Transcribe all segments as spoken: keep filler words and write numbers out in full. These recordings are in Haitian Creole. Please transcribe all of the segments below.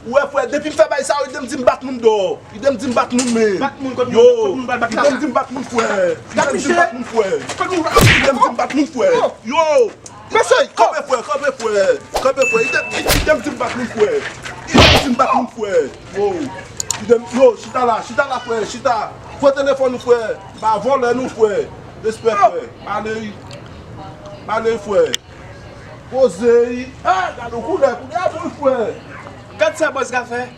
Ou wè, frè, depi m fè bagay sa yo, Idem di m bat moun deyò. Idem di m bat moun, men. Bat moun, kot moun, yo, kot moun pral bat la? Idem di m bat moun, frè. Idem di m bat moun, frè. Idem di m bat moun, frè. Yo! Mesye, kanpe, frè, kanpe, frè. Kanpe, frè. Idem, Idem di m bat moun, frè. Idem di m bat moun, frè. Yo! Idem, yo, chita la, chita la, frè, chita. Pran telefòn ou, frè. Pa vòlè nou, frè. Respè, frè. Pale, pale, frè. Poze. Ah, gade yon koulè, koulè a bon, frè. Gad sa bòs ka fè.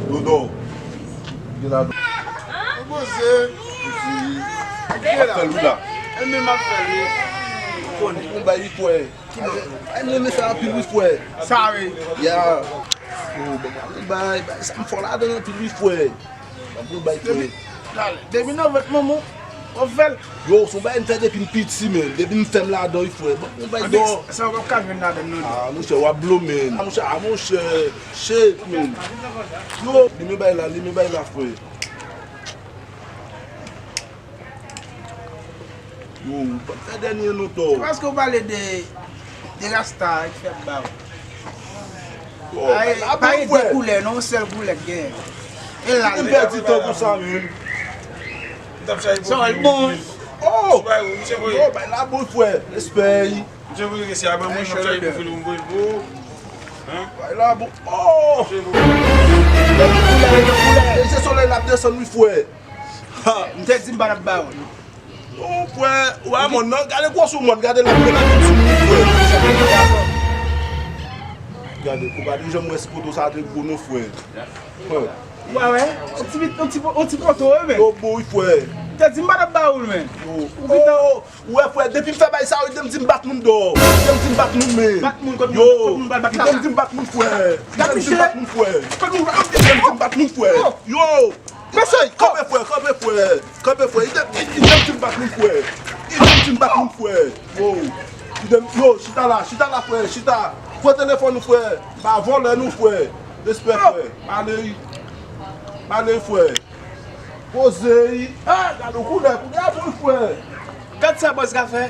Dodo. Gen la. Mwen poze. Epi, ap fè l wi la. Enben m ap fè l wi. Ou konnen. Ou bay li kwè. Ay, mwen renmen sa anpil wi, frè. Sa wi. Ya. Oh, bon, bon, bay, bay, sa m fò ladan anpil wi, frè. Bon, bon, bay, frè. Depi, dale, depi nan vant manman w, w ap fè l. Yo, se yon bagay m fè depi m piti, men. Depi m fè m ladan wi, frè. Bon, bon, bay, dò. Sa w p ap ka jwenn ladan non. Ah, monchè, w ap blo, men. Ah, monchè, ah, monchè, shit, men. Yo, li men bay la, li men bay la, frè. Yo, ou pa fè dènye non, to. Se paske w pale de, de rasta ki fè ba w. Yo, bay la bon, frè. Pa gen de koulè, non, yon sèl koulè k genyen. E la, m pèdi tan pou sa, menm. Sa w bon. Oh! Yo, bay la bon, frè. Respè. Bay la bon. Oh! E se solèy la ap desann, wi, frè. Ha, m te di m pa t ap ba w. Non, frè, ou wè mòn nan, gade gwosè mòn, gade la, gade la, sou moun, frè. Gade, ou gade jan m wè si poto sa te gwo, non, frè. Frè. Ou pa wè? On ti bit, on ti po-, on ti poto, wi, men. Yo, bon, wi, frè. M te di m pa t ap ba w l, men. Yo. Ou pito. Oh, ou wè, frè, depi m fè bagay sa yo, Idem di m bat moun deyò. Idem di m bat moun, men. Bat moun, kot moun, kot moun pral bat la? Idem di m bat moun, frè. Idem di m bat moun, frè. Idem di m bat moun, frè. Yo! Mesye, kanpe, frè, kanpe, frè. Kanpe, frè. Idem, Idem di m bat moun, frè. Idem di m bat moun, frè. Yo. Idem, yo, chita la, chita la, frè, chita. Pran telefòn ou, frè. Pa vòlè nou, frè. Respè, frè. Pale. Pale, frè. Poze. Ah, gade yon koulè, koulè a bon, frè. Gad sa bòs ka fè.